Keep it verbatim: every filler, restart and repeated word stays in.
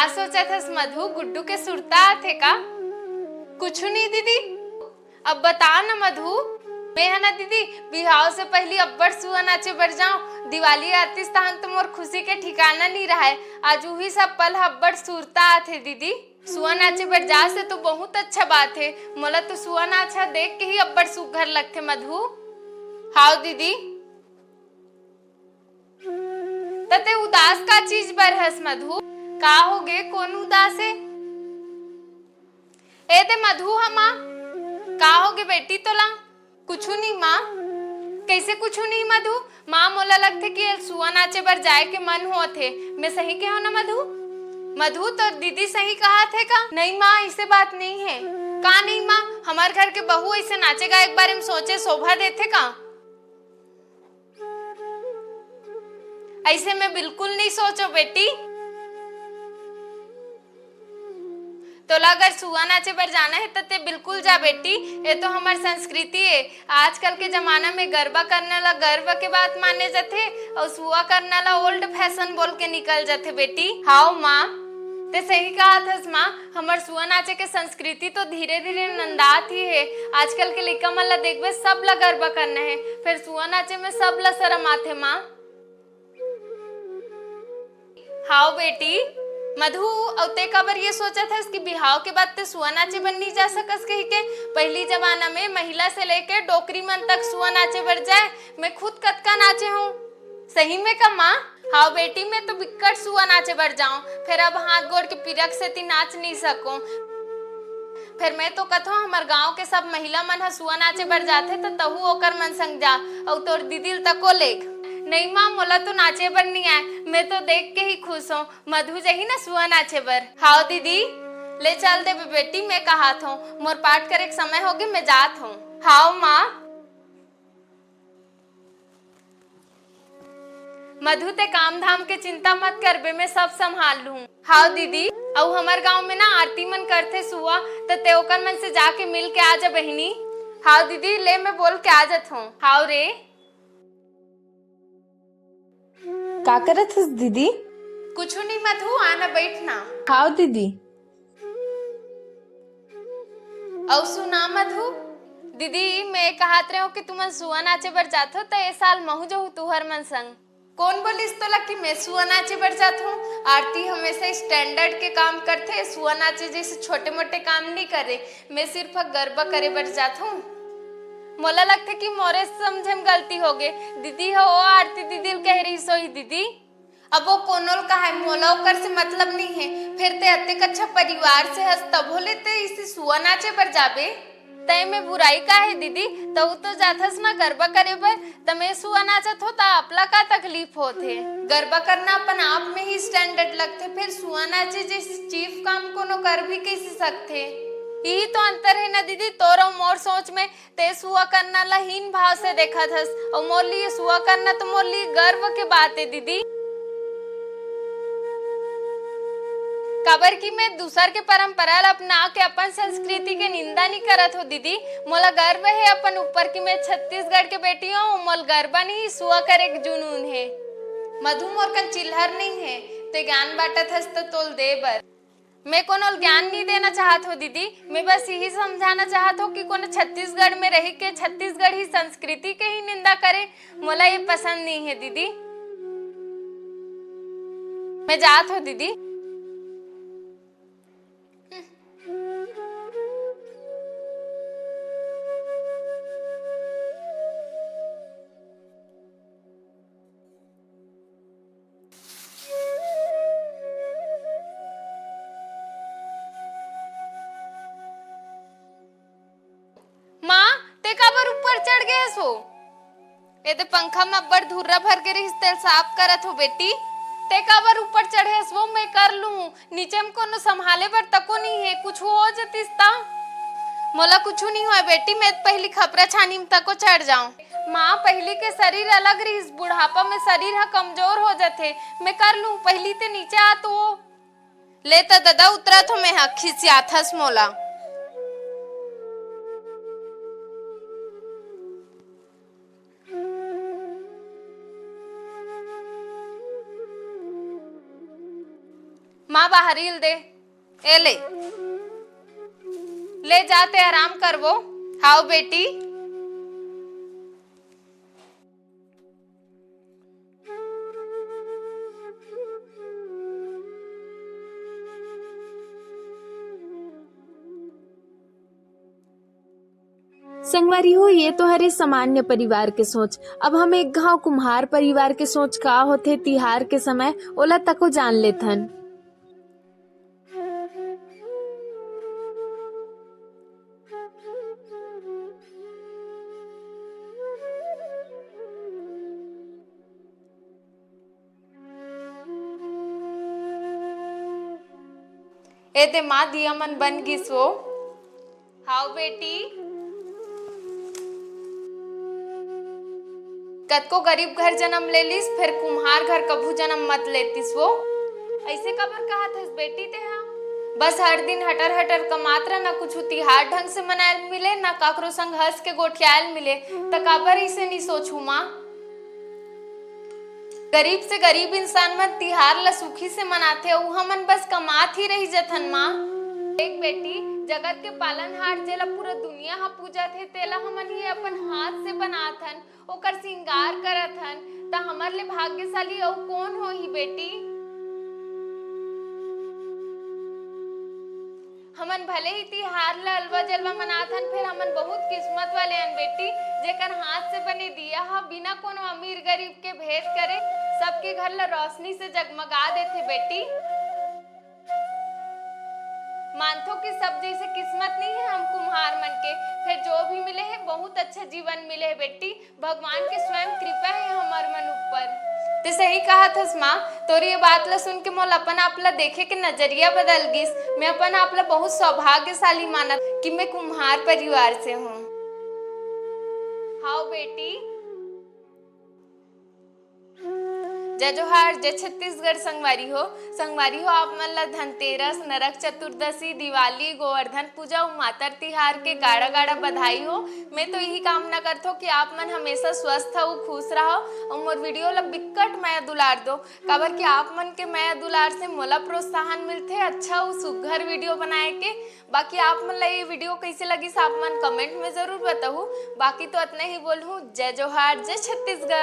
का सोचत हस मधु, गुड्डू के सुरता आथे का? कुछु नहीं दीदी। अब बता न मधु, मैं ह ना दीदी, बिहाव से पहिली अब्बड़ सुआ नाचे बर जांव। दिवाली आतिस तहन तो मोर खुशी के ठिकाना नहीं रहय। आज उही सब पल ह अब्बड़ सुरता आथे दीदी। सुआ नाचे बर जा से तो बहुत अच्छा बात हे। मोला तो सुआ नाच ह देख के ही अब्बड़ सुघर लगथे मधु। हाव दीदी। त ते उदास का चीज बर हस मधु? का होगे, कोन उदास हे? ए दे मधु ह माँ, का होगे बेटी तोला? कुछु नहीं माँ। कैसे कुछु नहीं मधु? माँ, मोला लगथे कि एल सुआ नाचे बर जाए के मन होत हे। मैं सही कहे हों ना मधु? मधु, तोर दीदी सही कहत हे का? नहीं माँ, ऐसे बात नहीं हे। का नहीं माँ, हमर घर के बहू ऐसे नाचे गाए के बारे में सोचे शोभा देथे का? ऐसे मैं बिल्कुल नहीं सोचों बेटी। तोला अगर सुआ नाचे बर जाना हे त ते बिल्कुल जा बेटी, ये तो हमर संस्कृति हे। आजकल के जमाना में गरबा करना ला गर्व के बात माने जाथे अउ सुआ करना ला old fashion बोल के निकल जाथे बेटी। हाव माँ, ते सही कहत हस माँ, हमर सुआ नाचे के संस्कृति तो धीरे-धीरे नंदात ही हे। आजकल के लइका मन ला देखबे, सब ला गरबा करना हे, फेर सुआ नाचे में सब ला शरम आथे माँ। हाव बेटी। मधु, अउ ते काबर ये सोचत हस कि बिहाव के बाद ते सुआ नाचे बर नइ जा सकस कहिके? पहिली जमाना में महिला से लेके डोकरी मन तक सुआ नाचे बर जाए। मैं खुद कतका नाचे हूँ। सही में का माँ? हाव बेटी, मैं तो बिक्कट सुआ नाचे बर जाऊँ, फेर अब हाथ गोड़ के पीरा के सेती नाच नइ सकूँ। फेर मैं तो कथों, हमर गांव के सब महिला मन ह सुआ नाचे बर जाथे, त तहू ओकर मन संग जा, अउ तोर दीदी ल तको लेग। नहीं माँ, मोला तो नाचे बर नइ आय, मैं तो देख के ही खुश हों। मधु जही ना सुआ नाचे बर। हाव दीदी, ले चल देबे बेटी, मैं कहात हों, मोर पाठ करे के समय होगे, मैं जात हों। हाव माँ। मधु, ते काम धाम के चिंता मत करबे, मैं सब संभाल लूं। हाव दीदी, अउ हमर गांव में ना आरती मन करथे सुआ, त ते ओकर मन से जाके मिल के आ जा बहिनी। हाव दीदी, ले मैं बोल के आ जात हों। हाव रे। का करत हस दीदी? कुछु नहीं मधु, आना बैठना। हाव दीदी। अउ सुना मधु, दीदी, मैं कहत रहेंव कि तुमन सुआ नाचे बर जाथो, त ए साल महू जहू तुहर मन संग। कोन बोलिस तोला कि मैं सुआ नाचे बर जाथों? आरती हमेशा standard के काम करथे, सुआ नाचे जैसे छोटे मोटे काम नहीं करे। मैं सिर्फ गरबा करे बर जाथों। मोला लगथे कि मोरे समझे में गलती होगे। दीदी हो, ओ आरती दीदी ल कहे रहिस होही दीदी। अब वो कोनो ल कहाय, मोला ओकर से मतलब नहीं है। फिर ते अतेक अच्छा परिवार से हस, तभो ले ते इसे सुआ नाचे बर जाबे? तय में बुराई का है दीदी? तहू तो जाथस ना गरबा करे बर, त मैं सुआ नाचत हो त आपला का तकलीफ होत हे? गरबा करना अपन आप में ही standard लगथे, फिर सुआ नाचे जैसे चीफ काम कोनो कर भी कैसे सकथे? यही तो अंतर है ना दीदी, तोर अउ मोर सोच में। ते सुआ करना ला हीन भाव से देखत हस, अउ मोर लिए सुआ करना तो मोर लिए गर्व के बात है दीदी। काबर कि मैं दूसर के परंपरा ला अपना के अपन संस्कृति के निंदा नहीं करत हो दीदी। मोला गर्व है अपन ऊपर कि मैं छत्तीसगढ़ के बेटी हूँ, मोल गरबा नहीं सुआ करे के जुनून है। मधु, मोर कन चिल्हर नहीं है, ते ज्ञान बांटत हस त तोल दे बर। मैं कोनो ल ज्ञान नहीं देना चाहत हो दीदी, मैं बस यही समझाना चाहत हो कि कोनो छत्तीसगढ़ में रही के छत्तीसगढ़ी संस्कृति के ही निंदा करे, मोला ये पसंद नहीं है दीदी। मैं जात हो दीदी। माँ, ते काबर ऊपर चढ़ गे हस वो? ए ते पंखा में अब्बड़ धुर्रा भर गे रहिस, तेल साफ करत हो बेटी। ते काबर ऊपर चढ़े हस वो? मैं कर लूँ। नीचे में कोनो संभाले बर तको नहीं है, कुछ हो जतिस ता? मोला कुछ नहीं होय बेटी, मैं पहिली खपरा छानी में तको चढ़ जाऊं। माँ, पहिली के शरीर अलग रहिस, बुढ़ापा में शरीर ह कमजोर हो जथे। मैं कर लूं, पहिली ते नीचे आ तो। ले त ददा उतरत हो, मैं ह खिसियाथस मोला। माँ, हाँ, बाहरी ल दे। ए ले, ले जा, ते आराम करबो। हाव बेटी। संगवारी हो, ये तो हरे सामान्य परिवार के सोच। अब हम एक घाव कुम्हार परिवार के सोच का होथे तिहार के समय, ओला तको जान लेथन। ए दे माँ, दिया मन बन गिस वो। हाव बेटी, कतको गरीब घर जन्म ले लिस, फेर कुम्हार घर कभू जन्म मत लेतिस वो। अइसे काबर कहत हस बेटी तेहा? बस हर दिन हटर हटर कमात रह, ना कुछु तिहार ढंग से मनायल मिले, ना काकरो संग हंस के गोठियायल मिले, त काबर अइसे नी सोचहू माँ? गरीब से गरीब इंसान मन तिहार ल सुखी से मनाथे, अउ हमन बस कमात ही रहि जथन माँ। देख बेटी, जगत के पालनहार जेला पूरा दुनिया ह पूजत हे, तेला हमन ही अपन हाथ से बनात हन, ओकर सिंगार करत हन, त हमर ले भाग्यशाली अउ कोन होही बेटी? हमन भले ही तिहार ल अलवा जलवा मनात हन, फेर हमन बहुत किस्मत वाले हन बेटी, जेकर हाथ से बने दिया ह बिना कोनो अमीर गरीब के भेद करे सबके घर ल रोशनी से जगमगा देथे बेटी। मानथो कि सब जइसे किस्मत नहीं है हम कुम्हार मन के, फिर जो भी मिले है बहुत अच्छा जीवन मिले है बेटी। भगवान के स्वयं कृपा है हमर मन ऊपर। ते सही कहत हस माँ, तोर ये बात ला सुन के मोला अपन आप ला देखे के नजरिया बदल गिस। मैं अपन आप ला बहुत सौभाग्यशाली मानत कि मैं कुम्हार परिवार से हूँ। हाव बेटी। जय जोहार, जय छत्तीसगढ़ संगवारी हो। संगवारी हो, आप मन ला धनतेरस, नरक चतुर्दशी, दिवाली, गोवर्धन पूजा अउ मातर तिहार के गाड़ा गाड़ा बधाई हो। मैं तो यही कामना करथो कि आप मन हमेशा स्वस्थ अउ खुश रहो अउ मोर वीडियो ला बिक्कट मया दुलार दो, काबर कि आप मन के मया दुलार से मोला प्रोत्साहन मिलथे अच्छा अउ सुघर वीडियो बनाए के। बाकी आप मन ला ये वीडियो कैसे लगिस, आप मन कमेंट में जरूर बताहू। बाकी तो अतना ही बोलहूँ, जय जोहार, जय छत्तीसगढ़।